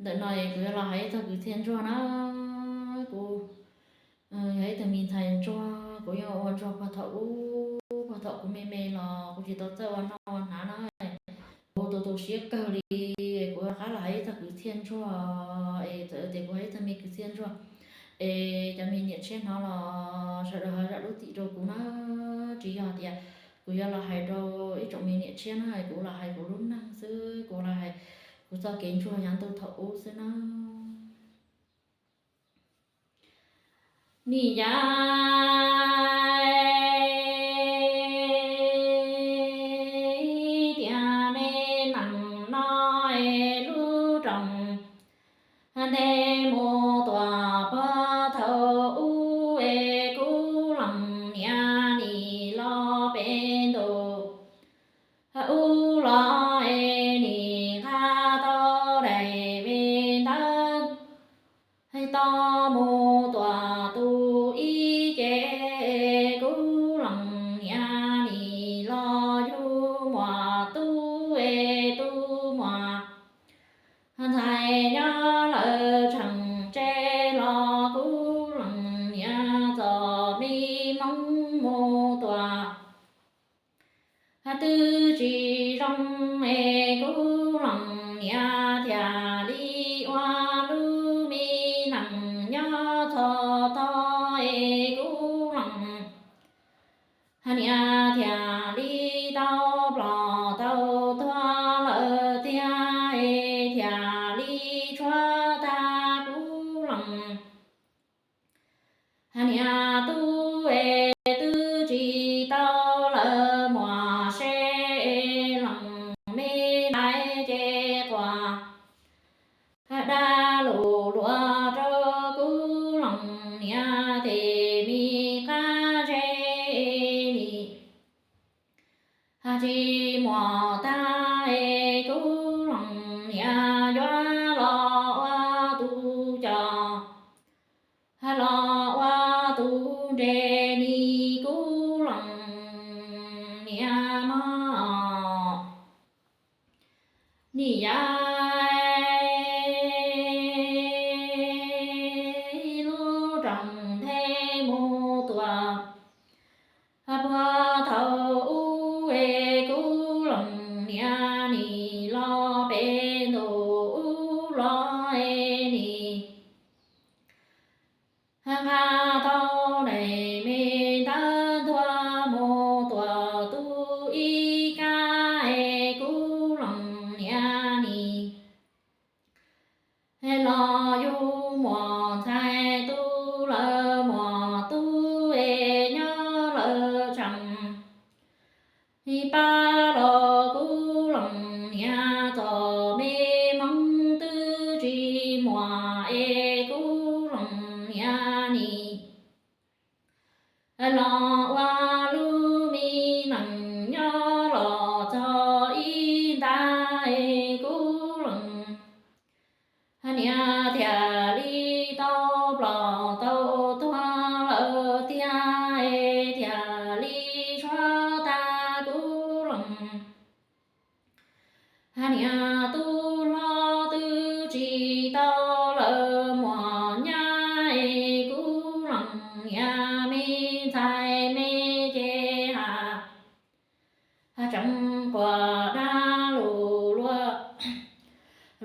Ntawm no es kuv yuav los hais ib txog kwv txhiaj ntsuag na. Kuv yog ib tug me ntxhais ntsuag, kuv yeej ua ntsuag puag thaum ub, puag thaum kuv me me los kuv tsis tau txawj ua noj ua hnav na. Kuv tu tu siab kawg li. Kuv rov qab los hais ib txog kwv txhiaj ntsuag, es txawm tias kuv hais ib txog me kwv txhiaj ntsuag es cov me niam tshiab hnov los sawv daws ho zam lub txim rau kuv na. Tsis yog tias kuv yuav los hais rau ib tsoom me niam tshiab na, kuv los hais kuv lub neej xwb, kuv los hais kuv txoj kev ntsuag yav ntuj thaum ub xwb na. Nim yav tias me nees no es lub rooj ntej mus tuam puag thaum ub es kuv leej niam nim los pem ntuj ub los es nim nqa tau daim me ntawv tau mus tuam tu ib ce. Kuv leej niam nim los yug muam tub es tub muam ntxhais nyob lawm tseem tsev los kuv leej niam txom me hmoov mus tuam twb tsis zoo es kuv leej niam thiaj li ua lub me nees nyob txog tog es kuv leej niam thiaj li tau ploj tau tuag lawm tiag es thiaj li tshuav tag kuv leej niam tub es twb tsis tau lawm muam se leej me ntxhais ces quaj dag lus luag rau kuv leej niam tes me qab ze li. Tsis muaj tag es kuv leej niam yuav los ua tus coj, los ua tus nres li kuv leej niam mog. Nim yav lub rooj ntej mus tuam puag thaum ub es kuv leej niam nim los pem ntuj ub los es nim nqa tau daim me ntawv ntuag mus tuam tu ib kab es kuv leej niam nim los yug muam ntxhais tub lawm muam tub es nyob lawm tseem pab los kuv leej niam txom me hmoov twb tsis muaj es kuv leej niam nim los ua lub me nees nyob los txog ib nta es kuv leej niam thiaj li tau ploj tau tuag lawm tiag es thiaj li tshuav tag kuv leej niam tub hlob twb tsis tau lawm muaj nyab es kuv leej niam me ntxhais me ces ha tseem quaj dag lus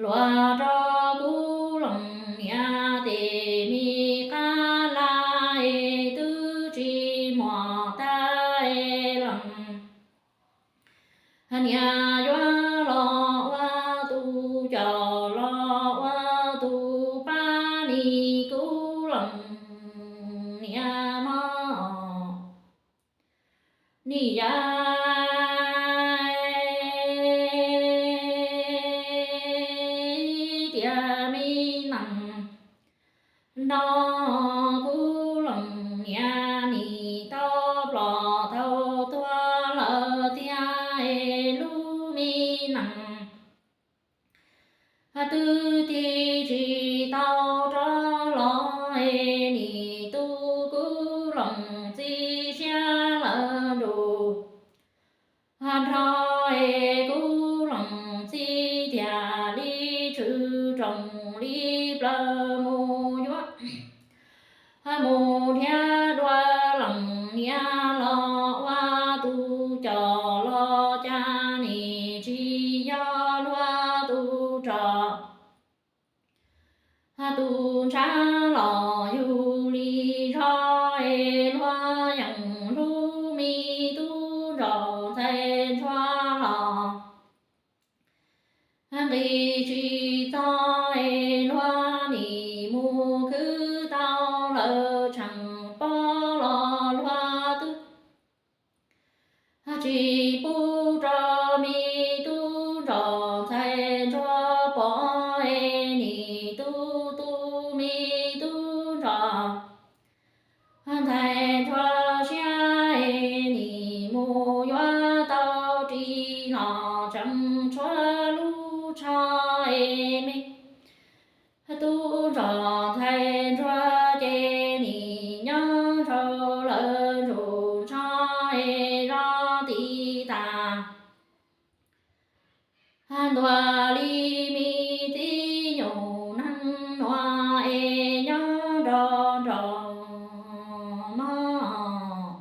luag rau kuv leej niam tes me qab laj es twb tsis muaj tag es leej niam yuav los ua tus coj los ua tus pab li kuv leej niam mog. Nim yav tias me nees no kuv leej niam nim tau ploj tau tuag lawm tiag es lub me nees twb tig tsis tau rov los es nim tu kuv leej txiv siab lawm nruj nrho es kuv leej txiv thiaj li tshwm tsoom li plaws mus yuav, mus nrhiav dua leej niam los ua tus coj los cas nim tsis yog luag tus rog. Tus ntshav los yug li zog es luag yeej hlub me tub ntsuag ntxhais ntsuag los nqis tsis txog es luag nim mus khwv tau lawm tseem pom los luag twb tsis pub rau me tub ntsuag ntxhais ntsuag pom es nim tu tu me tub ntsuag ntxhais ntsuag siab es nim mus yuav tau ris los tseem tshuav lub tsho es me tub ntsuag ntxhais ntsuag ces nim nyob nrog lawv ntsug ntsho es zov tiv tas ntua li me txiv nyuj neeg nuav es nyob nrog nrog mog.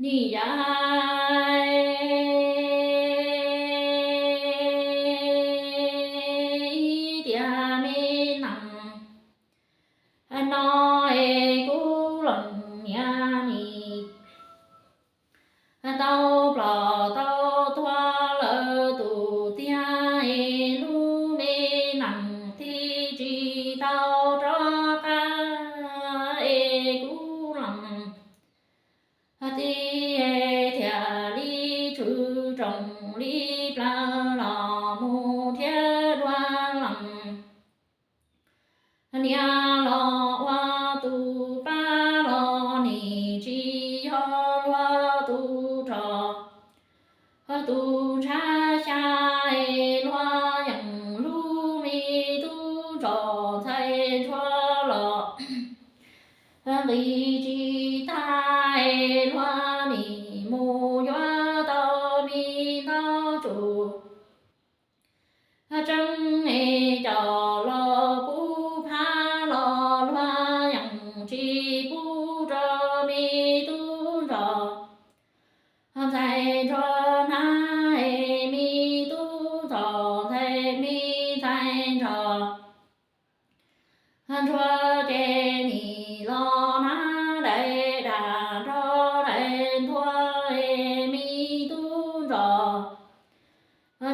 Nim yav ib tiam me nees no es kuv leej niam nim tau ploj tau tuag lawm tus tiag es lub me nees thiaj tsis tau rov qab es kuv leej txiv thiaj li tshwm tsoom li plaws los mus nrhiav dua leej niam los ua tus pab los nim tsis yog luag tus rog. Tus ntshav xya es luag yeem hlub me tub ntsuag ntxhais ntsuag los nqis tsis tag es luag nim mus yuav tau me ntau tsum tseeb es coj los pub phab los luag yeem tsis pub rau me tub ntsuag ntxhais ntsuag hnav es me tub ntsuag ntxhais me ntxhais ntsuag ntsuag ces nim los hnav daim dag nrog daim nthua es me tub ntsuag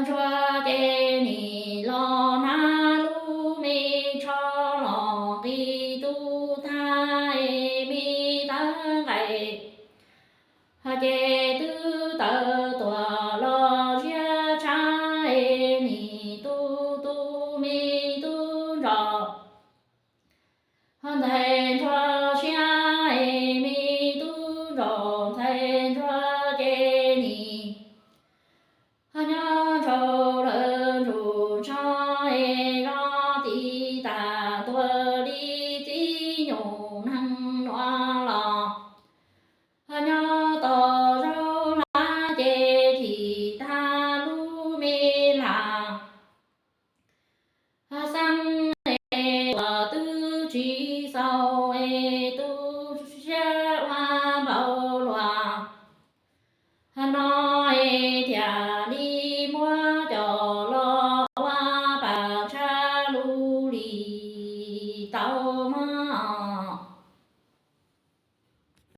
ntsuag ces nim los hnav lub me tsho los nqis tub tag es me tawv nqaim ces twb tawm tuaj los ziab tshab es nim tu tu me tub ntsuag ntxhais ntsuag siab es me tub ntsuag ntxhais ntsuag ces nim nyob nrog lawv ntsug ntsho es zov tiv tas tuag li txiv nyuj neeg nuav los nyob tos zaub hlab ces chim tag lub me lag xeeb es tuaj twb tsis xaus es tu siab ua npaum luag no es thiaj li muab coj los ua pam tshab lub lim tau mog.